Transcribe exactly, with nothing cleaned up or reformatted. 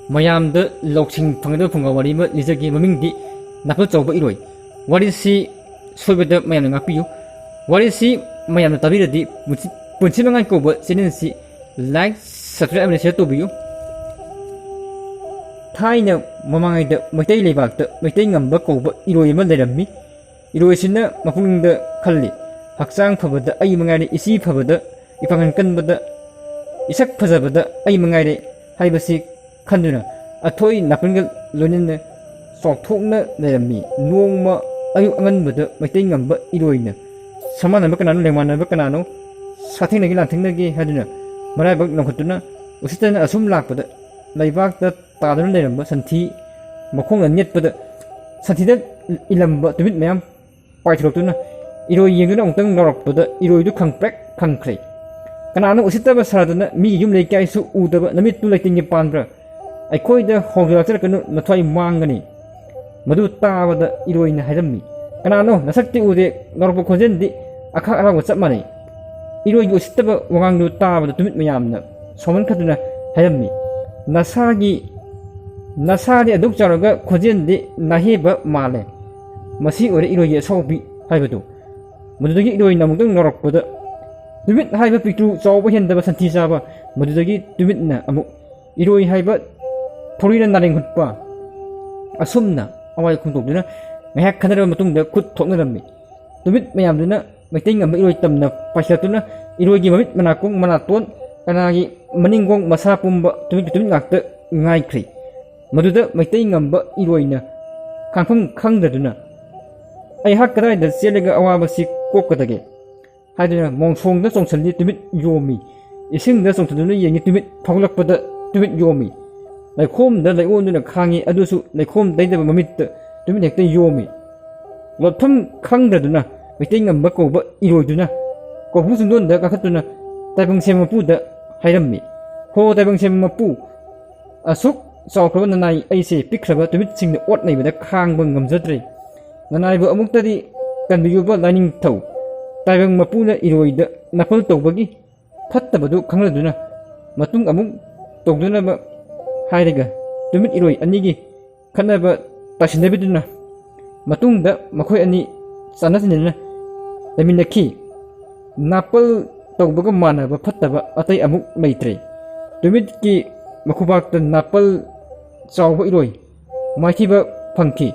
ꯃꯌꯥꯝꯗ ꯂꯧꯁꯤꯡ ꯐꯪꯒꯗꯕ ꯐꯨꯡꯒꯥ ꯋꯥꯔꯤ ꯑꯃ ꯂꯤꯖꯒꯦ꯫ ꯃꯃꯤꯡꯗꯤ ꯅꯥꯄꯜ ꯆꯥꯎꯕ ꯏꯔꯣꯏ꯫ ꯋꯥꯔꯤꯁꯤ ꯁꯣꯏꯕꯗ ꯃꯌꯥꯝꯅ ꯉꯥꯛꯄꯤꯌꯨ꯫ ꯋꯥꯔꯤꯁꯤ ꯃꯌꯥꯝꯅ ꯇꯥꯕꯤꯔꯗꯤ ꯄꯨꯟꯁꯤ, ꯄꯨꯟꯁꯤ ꯃꯉꯥꯜ ꯀꯧꯕ ꯆꯦꯅꯦꯜꯁꯤ like, subscribe ꯑꯃꯗꯤ share ꯇꯧꯕꯤꯌꯨ꯫ ꯊꯥꯏꯅ ꯃꯃꯥꯡꯉꯩꯗ ꯃꯩꯇꯩ ꯂꯩꯕꯥꯛꯇ ꯃꯩꯇꯩ ꯉꯝꯕ ꯀꯧꯕ ꯏꯔꯣꯏ ꯑꯃ ꯂꯩꯔꯝꯃꯤ꯫ ꯏꯔꯣꯏꯁꯤꯅ ꯃꯄꯨꯛꯅꯤꯡꯗ ꯈꯜꯂꯤ, "ꯍꯛꯆꯥꯡ ꯐꯕꯗ ꯑꯩ ꯃꯉꯥꯏꯔꯦ, ꯏꯁꯤ ꯐꯕꯗ, ꯏꯄꯥꯡꯒꯜ ꯀꯟꯕꯗ, ꯏꯁꯛ ꯐꯖꯕꯗ ꯑꯩ ꯃꯉꯥꯏꯔꯦ" ꯍꯥꯏꯕꯁꯤ ꯈꯟꯗꯨꯅ ꯑꯊꯣꯏ ꯅꯥꯄꯜꯒ ꯂꯣꯏꯅꯅ ꯆꯥꯎꯊꯣꯛꯅ ꯂꯩꯔꯝꯃꯤ꯫ ꯅꯣꯡꯃ ꯑꯌꯨꯛ ꯑꯉꯟꯕꯗ ꯃꯩꯇꯩ ꯉꯝꯕ ꯏꯔꯣꯏꯅ ꯁꯃꯥꯟꯅꯕ ꯀꯅꯥꯅꯣ, ꯂꯦꯡꯃꯥꯟꯅꯕ ꯀꯅꯥꯅꯣ, ꯁꯥꯊꯦꯡꯅꯒꯦ ꯂꯥꯟꯊꯦꯡꯅꯒꯦ ꯍꯥꯏꯗꯨꯅ ꯃꯔꯥꯏꯕꯛ ꯂꯪꯈꯠꯇꯨꯅ ꯎꯁꯤꯠꯇꯅ ꯑꯁꯨꯝ ꯂꯥꯛꯄꯗ, ꯂꯩꯕꯥꯛꯇ ꯇꯥꯗꯨꯅ ꯂꯩꯔꯝꯕ ꯁꯟꯊꯤ ꯃꯈꯣꯡꯅ ꯅꯦꯠꯄꯗ, ꯁꯟꯊꯤꯗ ꯏꯜꯂꯝꯕ ꯇꯨꯃꯤꯠ ꯃꯌꯥꯝ ꯄꯥꯏꯊꯣꯔꯛꯇꯨꯅ ꯏꯔꯣꯏ ꯌꯦꯡꯗꯨꯅ ꯑꯃꯨꯛꯇꯪ ꯂꯥꯎꯔꯛꯄꯗ ꯏꯔꯣꯏꯗꯨ ꯈꯪꯄ꯭ꯔꯦꯛ ꯈꯪꯈ꯭ꯔꯦ꯫ ꯀꯅꯥꯅꯣ ꯎꯁꯤꯠꯇꯕ ꯁꯥꯗꯨꯅ ꯃꯤꯒꯤ ꯌꯨꯝ ꯂꯩꯀꯥꯏꯁꯨ ꯎꯗꯕ ꯅꯃꯤꯠꯇꯨ ꯂꯩꯇꯦꯡꯒꯤ ꯄꯥꯟꯕ꯭ꯔꯥ? ꯑꯩꯈꯣꯏꯗ ꯍꯧꯖꯤꯜꯂꯛꯆꯔꯛꯀꯅꯨ, ꯅꯊ꯭ꯋꯥꯏ ꯃꯥꯡꯒꯅꯤ꯫ ꯃꯗꯨ ꯇꯥꯕꯗ ꯏꯔꯣꯏꯅ ꯍꯥꯏꯔꯝꯃꯤ, "ꯀꯅꯥꯅꯣ? ꯅꯁꯛꯇꯤ ꯎꯗꯦ, ꯂꯥꯎꯔꯛꯄ ꯈꯣꯟꯖꯦꯜꯗꯤ ꯑꯈꯥꯛ ꯑꯔꯥꯎꯒ ꯆꯞ ꯃꯥꯟꯅꯩ꯫" ꯏꯔꯣꯏꯒꯤ ꯎꯁꯤꯠꯇꯕ ꯋꯥꯉꯥꯡꯗꯨ ꯇꯥꯕꯗ ꯇꯨꯃꯤꯠ ꯃꯌꯥꯝꯅ ꯁꯣꯝꯍꯟꯈꯗꯨꯅ ꯍꯥꯏꯔꯝꯃꯤ, "ꯅꯁꯥꯒꯤ, ꯅꯁꯥꯗꯤ ꯑꯗꯨꯛ ꯆꯥꯎꯔꯒ ꯈꯣꯟꯖꯦꯜꯗꯤ ꯅꯥꯍꯦꯕ ꯃꯥꯜꯂꯦ꯫ ꯃꯁꯤ ꯑꯣꯏꯔꯦ ꯏꯔꯣꯏꯒꯤ ꯑꯁꯥꯎꯕꯤ ꯍꯥꯏꯕꯗꯨ꯫" ꯃꯗꯨꯗꯒꯤ ꯏꯔꯣꯏꯅ ꯑꯃꯨꯛꯇꯪ ꯂꯥꯎꯔꯛꯄꯗ, ꯇꯨꯃꯤꯠ ꯍꯥꯏꯕ ꯄꯤꯛꯇ꯭ꯔꯨ ꯆꯥꯎꯕ ꯍꯦꯟꯗꯕ ꯁꯟꯊꯤ ꯆꯥꯕ, ꯃꯗꯨꯗꯒꯤ ꯇꯨꯃꯤꯠꯅ ꯑꯃꯨꯛ ꯏꯔꯣꯏ ꯍꯥꯏꯕ ꯊꯧꯔꯤꯅ ꯅꯥꯔꯦꯡ ꯍꯨꯠꯄ, ꯑꯁꯨꯝꯅ ꯑꯋꯥꯏ ꯈꯣꯡꯗꯣꯛꯇꯨꯅ ꯉꯥꯏꯍꯥꯛ ꯈꯟꯅꯔꯕ ꯃꯇꯨꯡꯗ ꯈꯨꯠ ꯊꯣꯛꯅꯔꯝꯃꯤ꯫ ꯇꯨꯃꯤꯠ ꯃꯌꯥꯝꯗꯨꯅ ꯃꯩꯇꯩ ꯉꯝꯕ ꯏꯔꯣꯏ ꯇꯝꯅ ꯄꯥꯏꯁꯤꯜꯂꯛꯇꯨꯅ ꯏꯔꯣꯏꯒꯤ ꯃꯃꯤꯠ, ꯃꯅꯥꯀꯣꯡ, ꯃꯅꯥꯇꯣꯟ, ꯀꯅꯥꯒꯤ ꯃꯅꯤꯡꯒꯣꯡ, ꯃꯁꯥ ꯄꯨꯝꯕ ꯇꯨꯃꯤꯠ ꯇꯨꯃꯤꯠ ꯉꯥꯛꯇ ꯉꯥꯏꯈ꯭ꯔꯦ꯫ ꯃꯗꯨꯗ ꯃꯩꯇꯩ ꯉꯝꯕ ꯏꯔꯣꯏꯅ ꯈꯥꯡꯐꯝ ꯈꯪꯗꯗꯨꯅ, "ꯑꯩꯍꯥꯛ ꯀꯗꯥꯏꯗ ꯆꯦꯜꯂꯒ ꯑꯋꯥꯕꯁꯤ ꯀꯣꯛꯀꯗꯒꯦ?" ꯍꯥꯏꯗꯨꯅ ꯃꯣꯡꯁꯣꯡꯗ ꯆꯣꯡꯁꯤꯜꯂꯤ, ꯇꯨꯃꯤꯠ ꯌꯣꯝꯃꯤ꯫ ꯏꯁꯤꯡꯗ ꯆꯣꯡꯁꯤꯟꯗꯨꯅ ꯌꯦꯡꯉꯤ, ꯇꯨꯃꯤꯠ ꯐꯥꯎꯒꯠꯂꯛꯄꯗ ꯇꯨꯃꯤꯠ ꯌꯣꯝꯃꯤ꯫ ꯂꯩꯈꯣꯝꯗ ꯂꯩꯑꯣꯟꯗꯨꯅ ꯈꯥꯡꯉꯤ, ꯑꯗꯨꯁꯨ ꯂꯩꯈꯣꯝ ꯇꯩꯗꯕ ꯃꯃꯤꯠꯇ ꯇꯨꯃꯤꯠ ꯍꯦꯛꯇ ꯌꯣꯝꯃꯤ꯫ ꯂꯣꯠꯐꯝ ꯈꯪꯗꯗꯨꯅ ꯃꯩꯇꯩ ꯉꯝꯕ ꯀꯧꯕ ꯏꯔꯣꯏꯗꯨꯅ ꯀꯧꯕ꯭ꯔꯨ ꯆꯤꯡꯗꯣꯟꯗ ꯀꯥꯈꯠꯇꯨꯅ ꯇꯥꯏꯕꯪ ꯁꯦꯝꯕ ꯃꯄꯨꯗ ꯍꯥꯏꯔꯝꯃꯤ, "ꯍꯣ ꯇꯥꯏꯕꯪ ꯁꯦꯝꯕ ꯃꯄꯨ, ꯑꯁꯨꯛ ꯆꯥꯎꯈ꯭ꯔꯕ ꯅꯅꯥꯏ ꯑꯩꯁꯦ ꯄꯤꯛꯈ꯭ꯔꯕ ꯇꯨꯃꯤꯠꯁꯤꯡꯅ ꯑꯣꯠ ꯅꯩꯕꯗ ꯈꯥꯡꯕ ꯉꯝꯖꯗ꯭ꯔꯦ꯫ ꯅꯅꯥꯏꯕꯨ ꯑꯃꯨꯛꯇꯗꯤ ꯀꯟꯕꯤꯌꯨꯕ ꯂꯥꯏꯅꯤꯡꯊꯧ꯫" ꯇꯥꯏꯕꯪ ꯃꯄꯨꯅ ꯏꯔꯣꯏꯗ ꯅꯥꯄꯜ ꯇꯧꯕꯒꯤ ꯐꯠꯇꯕꯗꯨ ꯈꯪꯂꯗꯨꯅ ꯃꯇꯨꯡ ꯑꯃꯨꯛ ꯇꯧꯗꯅꯕ ꯍꯥꯏꯔꯒ ꯇꯨꯃꯤꯠ ꯏꯔꯣꯏ ꯑꯅꯤꯒꯤ ꯈꯠꯅꯕ ꯇꯥꯁꯤꯟꯅꯕꯤꯗꯨꯅ ꯃꯇꯨꯡꯗ ꯃꯈꯣꯏ ꯑꯅꯤ ꯆꯥꯟꯅ ꯆꯤꯟꯅꯅ ꯂꯩꯃꯤꯟꯅꯈꯤ꯫ ꯅꯥꯄꯜ ꯇꯧꯕꯒ ꯃꯥꯟꯅꯕ ꯐꯠꯇꯕ ꯑꯇꯩ ꯑꯃꯨꯛ ꯂꯩꯇ꯭ꯔꯦ꯫ ꯇꯨꯃꯤꯠꯀꯤ ꯃꯈꯨꯕꯥꯛꯇ ꯅꯥꯄꯜ ꯆꯥꯎꯕ ꯏꯔꯣꯏ ꯃꯥꯏꯊꯤꯕ ꯐꯪꯈꯤ꯫